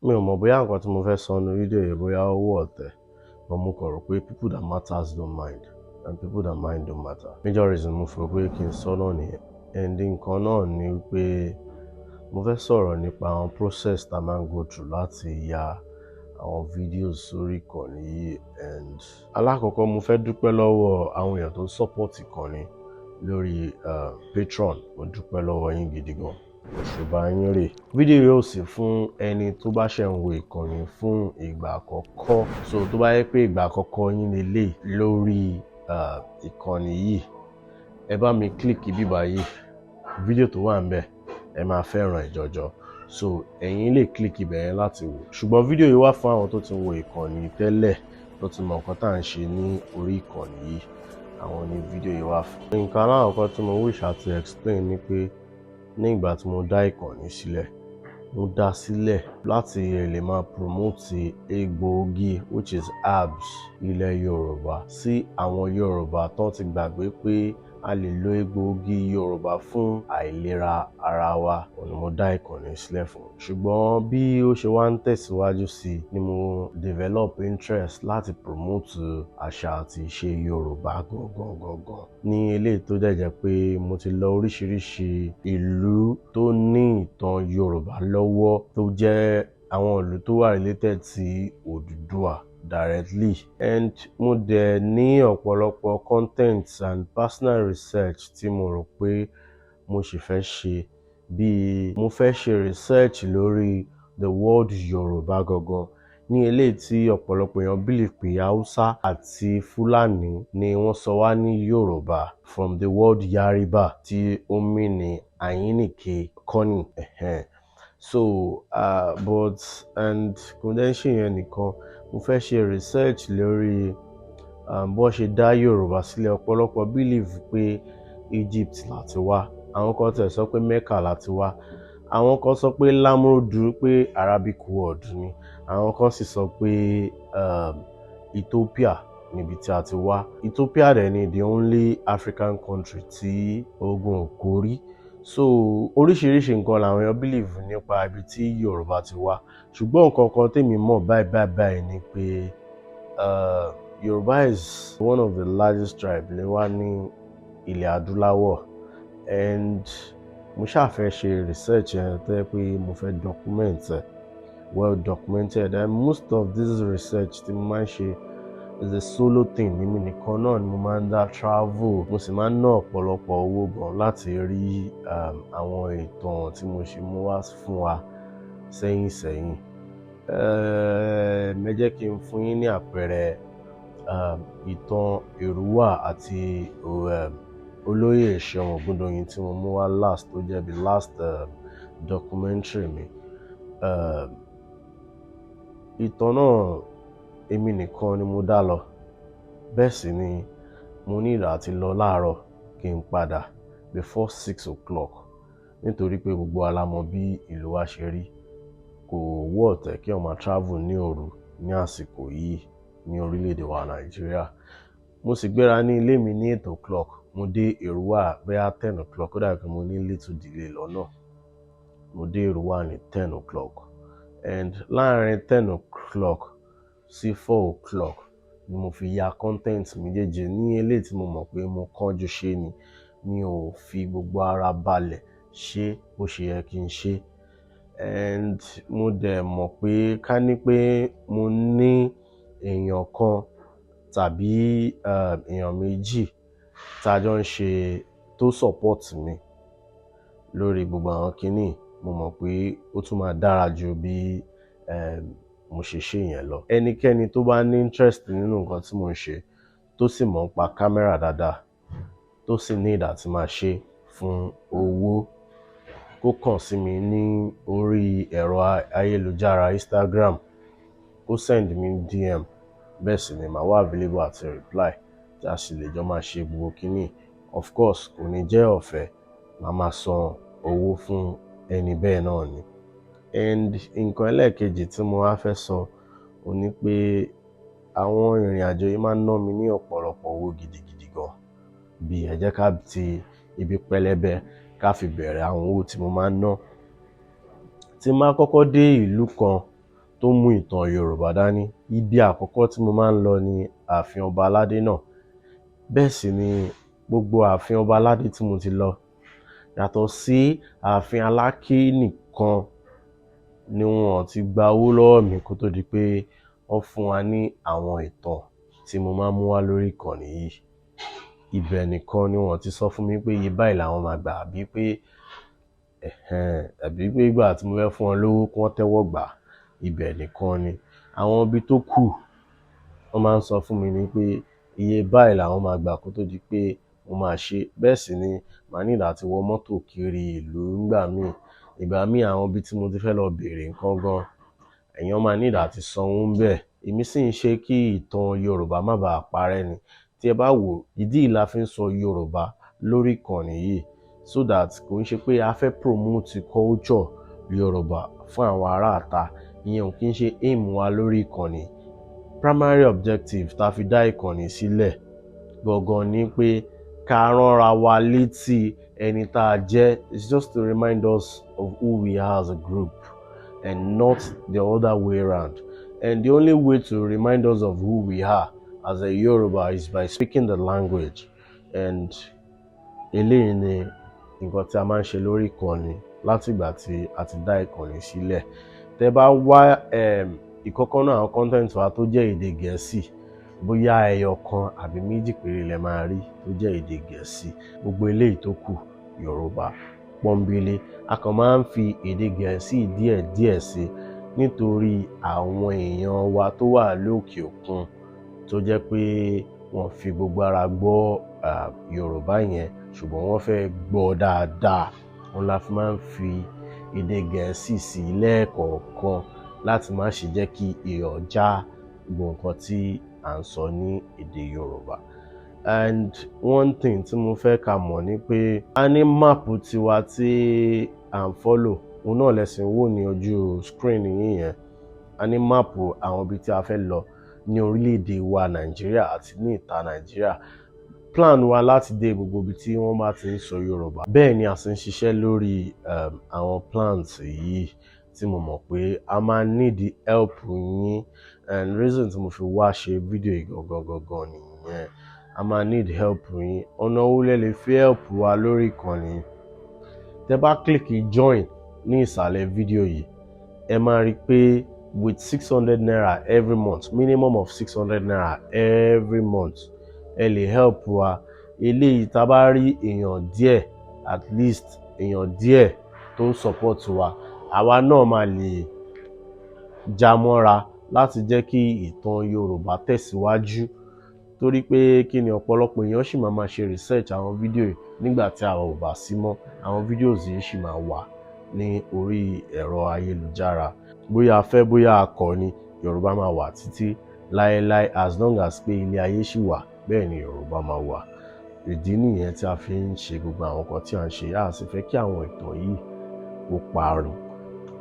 Mi ò mọ̀ bóyá nǹkan tí mo fẹ́ sọ nínú fídíò yìí, bóyá ó worth ẹ̀, but mo kàn rò pé people that matters don't mind and people that mind don't matter. Major reason mo fi rò pé kí n sọ náà nìyẹn. And nǹkan náà ni wípé mo fẹ́ sọ̀rọ̀ nípa àwọn process tá a máa ń go through láti ya àwọn videos sórí ìkànnì yìí. And alákọ̀ọ́kọ́, mo fẹ́ dúpẹ́ lọ́wọ́ àwọn èèyàn tó ń support ìkànnì lórí Patreon. Mo dúpẹ́ lọ́wọ́ yín gidi gan, òṣùbà yín rè. Fídíò yóò sì fún ẹni tó bá ṣẹ̀ ń wo ìkànnì fún ìgbà àkọ́kọ́. So tó bá yẹ pé ìgbà àkọ́kọ́ yín lélẹ̀ lórí ìkànnì yìí, ẹ bá mi click bíbá yìí, fídíò tó wà ńbẹ̀, ẹ máa fẹ́ràn ẹ̀ jọjọ. So ẹ̀yin lè click ibẹ̀ yẹn láti wò. Ṣùgbọ́n fídíò yìí wà fún àwọn tó ti wo ìkànnì tẹ́lẹ̀, tó ti mọ nǹkan tá à ń ṣe ní orí ìkànnì yìí. Àwọn ni fídíò yìí wà fún. Nǹkan alákọ̀ọ́kọ́ tí mo wish àti explain ni pé ní ìgbà tí mo dá ìkànnì sílẹ̀, mo dá sílẹ̀ láti lè máa promote egbòogi, which is herbs ilẹ̀ Yorùbá, sí àwọn Yorùbá tó ti gbàgbé pé a lè lo egbòogi Yorùbá fún àìlera ara wa. Òun ni mo dá ìkànnì sílẹ̀ fún. Ṣùgbọ́n bí ó ṣe wá ń tẹ̀síwájú sí ni mo develop interest láti promote àṣà àti ìṣe Yorùbá gangan gangan, ní eléyìí tó dẹ̀ jẹ́ pé mo ti lọ oríṣiríṣi ìlú tó ní ìtàn Yorùbá lọ́wọ́, tó jẹ́ àwọn ìlú tó wà related sí Odùduwà directly. And mo dẹ̀ ní ọ̀pọ̀lọpọ̀ content and personal research tí mo rò pé mo sì fẹ́ ṣe. Bíi mo fẹ́ ṣe research lórí the word Yorùbá gangan, ní eléyìí tí ọ̀pọ̀lọpọ̀ èèyàn believe pé Haúsá àti Fúlàní ni wọ́n sọ wá ní Yorùbá from the word Yariba, tí ó mean ní àyínnìke kọ́nì. So but and kò dẹ́ ṣe yẹn nìkan, mo fẹ́ ṣe research lórí bó ṣe dá Yorùbá sílẹ̀. Ọ̀pọ̀lọpọ̀ believe pé Egypt láti wá, àwọn kan tẹ̀ sọ pé Mecca láti wá, àwọn kan sọ pé Lamrudu, pé Arabic word ni, àwọn kan sì sọ pé Ethiopia níbi tí a ti wá. Ethiopia dẹ̀ ni the only African country tí ogun ò kó rí. So oríṣiríṣi nǹkan làwọn èèyàn believe nípa ibi tí Yorùbá ti wá. Ṣùgbọ́n nǹkan kan tèmi mọ̀ báyìí báyìí báyìí ni pé Yorùbá is one of the largest tribe ní wá ní ilẹ̀ adúláwọ̀. And mo ṣáà fẹ́ ṣe research yẹn tó yẹ pé mo fẹ́ document ẹ̀, well documented. And most of this research tí mo máa ń ṣe is a solo thing. Èmi nìkan náà ni mo máa ń dá travel, mo sì máa ń ná ọ̀pọ̀lọpọ̀ owó gan láti rí àwọn ìtàn tí mo ṣe mú wá fún wa sẹ́yìn sẹ́yìn. Ẹ jẹ́ kí n fún yín ní àpẹẹrẹ ìtàn Èrúwà àti olóyè Ṣeun Ògúndòyìn tí mo mú wá last, tó jẹ́ bí last documentary mi. Ìtàn náà, èmi nìkan ni mo dá lọ. Bẹ́ẹ̀ sì ni mo ní àti lọ láàárọ̀ kí n padà before 6 o'clock, nítorí pé gbogbo wa la mọ̀ bí ìlú wa ṣe rí. Kò worth ẹ̀ kí èèyàn máa travel ní òru ní àsìkò yìí ní orílẹ̀-èdè wa Nàìjíríà. Mo sì gbéra ní ilé mi ní 8 o'clock, mo dé Èrúwà bóyá 10 o'clock. Ó dàbí pé mo ní little delay lọ́nà. Mo dé Èrúwà ní 10 o'clock, and láàárín 10 o'clock sí 4 o'clock ni mo fi ya content méjèèjì, ní eléyìí tí mo mọ̀ pé mo kánjú ṣe ni. Mi ò fi gbogbo ara balẹ̀ ṣe bó ṣe yẹ kí n ṣe. And mo dẹ̀ mọ̀ pé ká ní pé mo ní èèyàn kan tàbí èèyàn méjì tá a jọ ń ṣe tó support mi lórí gbogbo àwọn kíní, mo mọ̀ pé ó tún máa dára ju bí mo ṣe ṣe yẹn lọ. Ẹnikẹ́ni tó bá ní interest nínú nǹkan tí mò ń ṣe, tó sì mọ̀ nípa camera dáadáa, tó sì need àti máa ṣe fún owó, kó kàn sí mi ní orí ẹ̀rọ ayélujára Instagram, kó send mi DM. Bẹ́ẹ̀ sì ni màá wà available àti reply, tí a sì lè jọ máa ṣe gbogbo kíní. Of course, kò ní jẹ́ ọ̀fẹ́, màá máa san owó fún ẹni bẹ́ẹ̀ náà ni. And nǹkan ẹlẹ́ẹ̀kejì tí mo wá fẹ́ sọ òun ní pé àwọn ìrìn àjò yìí máa ń ná mi ní ọ̀pọ̀lọpọ̀ owó gidigidi gan. Bí ẹ jẹ́ ká ti ibi pẹlẹbẹ ká fi bẹ̀rẹ̀ àwọn owó tí mo máa ń ná. Tí n bá kọ́kọ́ dé ìlú kan Tó mú ìtàn Yorùbá dání, ibi àkọ́kọ́ tí mo máa ń lọ ní ààfin ọba aládé náà. Bẹ́ẹ̀ sì ni gbogbo ààfin ọba aládé tí mo ti lọ, yàtọ̀ sí ààfin Aláké nìkan ni wọn ti gba owó lọ́wọ́ mi kó tó di pé wọ́n fún wa ní àwọn ìtàn tí mo máa ń mú wá lórí ìkànnì yìí. Ibẹ̀ nìkan ni wọ́n ti sọ fún mi pé iye báyìí làwọn máa gbà, àbí pé ẹ̀hẹ́n, àbí pé ìgbà tí mo fẹ́ fún wọn lówó kí wọ́n tẹ́wọ́ gbà. Ibẹ̀ nìkan ni. Àwọn ibi tó kù, wọ́n máa ń sọ fún mi ní pé iye báyìí làwọn máa gbà kó tó di pé mo máa ṣe. Bẹ́ẹ̀ sì ni màá need àti wọ mọ́tò kiri ìlú nígbà míì. Ìgbà míì, àwọn ibi tí mo ti fẹ́ lọ bèèrè nǹkan gan, èèyàn máa need àti sanwó ńbẹ̀. Èmi sì ń ṣe kí ìtàn Yorùbá má bàa parẹ́ ni. Tí ẹ bá wò, ìdí yìí la fi ń sọ Yorùbá lórí ìkànnì yìí, so that kò ń ṣe pé a fẹ́ promote culture Yorùbá fún àwọn ará ìta. Ìyẹn ò kí ń ṣe aim wa lórí ìkànnì. Primary objective tá fi dá ìkànnì sílẹ̀ gangan ni pé ká ránra wa létí ẹni tá a jẹ́. It's just to remind us of who we are as a group and not the other way round. And the only way to remind us of who we are as a Yoruba is by speaking the language. And eléyìí ni nǹkan tí a máa ń ṣe lórí ìkànnì látìgbà tí a ti dá ìkànnì sílẹ̀. Tẹ́ bá wá ìkọ̀kan náà àwọn content wa tó jẹ́ èdè Gẹ̀ẹ́sì, bóyá ẹyọ kan àbí méjì péré lẹ máa rí tó jẹ́ èdè Gẹ̀ẹ́sì. Gbogbo eléyìí tó kù, Yorùbá pọ́nbélé. A kàn máa ń fi èdè Gẹ̀ẹ́sì díẹ̀ díẹ̀ sí nítorí àwọn èèyàn wa tó wà lókè òkun, tó jẹ́ pé wọ́n fi gbogbo ara gbọ́ Yorùbá yẹn, ṣùgbọ́n wọ́n fẹ́ gbọ́ dáadáa. Òun la fi máa ń fi èdè Gẹ̀ẹ́sì sí lẹ́ẹ̀kọ̀ọ̀kan láti má ṣe jẹ́ kí iyọ̀ já gbogbo nǹkan tí à ń sọ ní èdè Yorùbá. And one thing tí mo fẹ́ ká mọ̀ ni pé a ní map tiwa tí à ń follow. Òun náà lẹ sì ń wò ní ojú screen yín yẹn. A ní map àwọn ibi tí a fẹ́ lọ ní orílẹ̀-èdè wa Nàìjíríà àti ní ìta Nàìjíríà. Plan wa láti dé gbogbo ibi tí wọ́n bá ti ń sọ Yorùbá. Bẹ́ẹ̀ ni a sì ń ṣiṣẹ́ lórí àwọn plans yìí tí mo mọ̀ pé a máa need help yín, and reason tí mo fi wá ṣe fídíò yìí gangan gangan nìyẹn. A máa need help yín. Ọ̀nà wo lẹ lè fi help wa lórí ìkànnì? Tẹ́ bá click join ní ìsàlẹ̀ fídíò yìí, ẹ máa rí i pé with ₦600 every month, minimum of ₦600 every month, ẹ lè help wa. Eléyìí, tá a bá rí èèyàn díẹ̀, at least èèyàn díẹ̀ tó ń support wa, àwa náà máa lè já mọ́ra láti jẹ́ kí ìtàn Yorùbá tẹ̀síwájú, torí pé kí ni, ọ̀pọ̀lọpọ̀ èèyàn sì máa máa ṣe research àwọn fídíò yìí nígbà tí àwa ò bá sí mọ́. Àwọn videos yìí sì máa wà ní orí ẹ̀rọ ayélujára. Bóyá a fẹ́, bóyá a kọ̀ ni, Yorùbá máa wà títí láéláé. As long as pé ilé ayé ṣì wà, bẹ́ẹ̀ ni Yorùbá máa wà. Ìdí nìyẹn tí a fi ń ṣe gbogbo àwọn nǹkan tí à ń ṣe. A sì fẹ́ kí àwọn ìtàn yìí kó parun.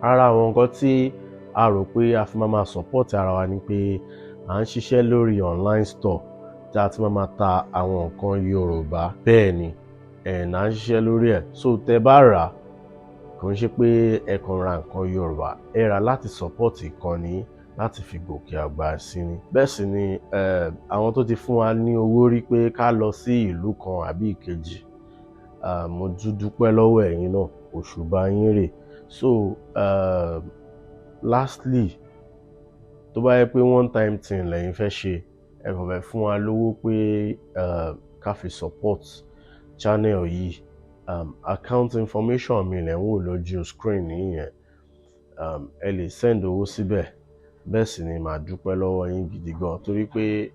Ara àwọn nǹkan tí a rò pé a fi máa máa support ara wa ni pé à ń ṣiṣẹ́ lórí online store tí a ti máa máa ta àwọn nǹkan Yorùbá. Bẹ́ẹ̀ ni ẹ̀ à ń ṣiṣẹ́ lórí ẹ̀. So tẹ́ bá rà, kò ń ṣe pé ẹ kàn ra nǹkan Yorùbá, ẹ rà láti support ìkànnì, láti fi gòkè àgbà sí ni. Bẹ́ẹ̀ sì ni àwọn tó ti fún wa ní owó rí pé ká lọ sí ìlú kan àbí ìkejì, mo tún dúpẹ́ lọ́wọ́ ẹ̀yin náà, òṣùbà yín rè. So lastly, tó bá yẹ pé one time thing lẹ́yìn fẹ́ ṣe, ẹ kàn fẹ́ fún wa lówó pé ká fi support channel yìí, account information mi lẹ̀ ń wò lójú screen yìí yẹn. Ẹ lè send owó síbẹ̀. Bẹ́ẹ̀ sì ni màá dúpẹ́ lọ́wọ́ yín gidi gan, torí pé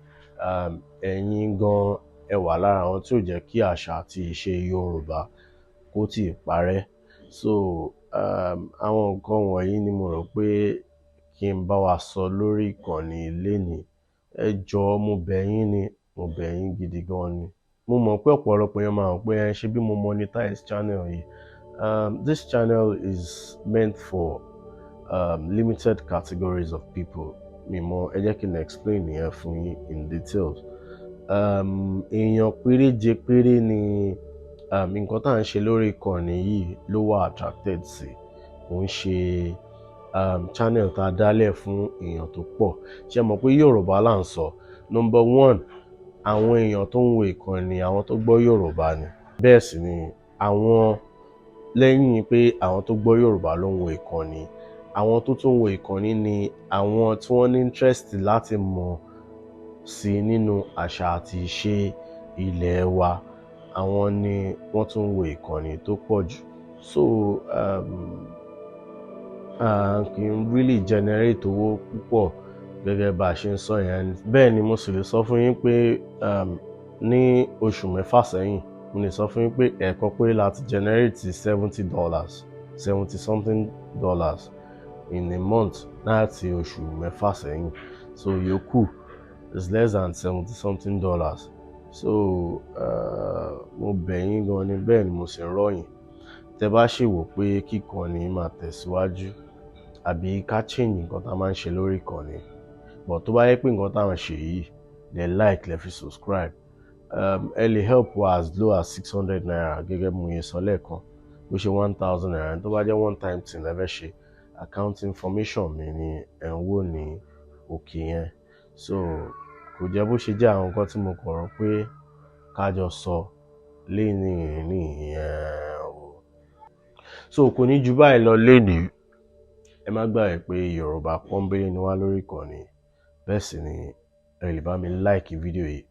ẹ̀yin gan ẹ wà lára àwọn tí ò jẹ́ kí àṣà àti ìṣe Yorùbá kó tíì parẹ́. So àwọn nǹkan wọ̀nyí ni mo rò pé kí n bá wa sọ lórí ìkànnì lénìí. Ẹ jọ̀ọ́, mo bẹ̀ yín ni, mo bẹ̀ yín gidi gan ni. Mo mọ̀ pé ọ̀pọ̀lọpọ̀ èèyàn máa rò pé ẹ ṣe bí mo monetize channel yìí. This channel is meant for limited categories of people. Mi mọ̀, ẹ jẹ́ kí n explain ìyẹn fún yín in details. Èèyàn péréje péré ni nǹkan tá à ń ṣe lórí ìkànnì yìí ló wà attracted sí. Kò ń ṣe channel tá a dálẹ̀ fún èèyàn tó pọ̀. Ṣé mọ̀ pé Yorùbá là ń sọ? Number one, àwọn èèyàn tó ń wo ìkànnì, àwọn tó gbọ́ Yorùbá ni. Bẹ́ẹ̀ sì ni àwọn lẹ́yìn pé àwọn tó gbọ́ Yorùbá ló ń wo ìkànnì, àwọn tó tún wo ìkànnì ni àwọn tí wọ́n ní interest láti mọ̀ sí nínú àṣà àti ìṣe ilẹ̀ wa. Àwọn ni wọ́n tún wo ìkànnì tó pọ̀ jù. So kì í really generate owó púpọ̀ gẹ́gẹ́ bá a ṣe ń sọ yẹn. Bẹ́ẹ̀ ni mo sì lè sọ fún yín pé ní oṣù 6 sẹ́yìn, mo lè sọ fún yín pé ẹ̀ẹ̀kan péré la ti generate $70, seventy something dollars in a month láti oṣù 6 sẹ́yìn. So yòókù is less than seventy something dollars. So mo bẹ̀ yín gan ni, bẹ́ẹ̀ ni mo sì ń rọ̀ yín. Tẹ́ bá ṣì wò pé kíkànnì máa tẹ̀síwájú àbí ká change nǹkan tá a máa ń ṣe lórí ìkànnì, but tó bá yẹ pé nǹkan táwọn ṣe yìí lẹ like, lẹ fi subscribe, ẹ lè help wa as low as ₦600, gẹ́gẹ́ bí mo yẹ sọ lẹ́ẹ̀kan, bó ṣe ₦1,000. Tó bá jẹ́ one time thing lẹ fẹ́ ṣe, account information mi ni ẹ̀ ń wò ní òkè yẹn. So kò jẹ́ bó ṣe jẹ́. Àwọn nǹkan tí mo kàn rò pé ká jọ sọ lénìí nìyẹn o. So kò ní ju báyìí lọ lénìí. Ẹ má gbàgbé pé Yorùbá pọ́nbélé ni wá lórí ìkànnì. Bẹ́ẹ̀ sì ni ẹ lè bá mi like fídíò yìí.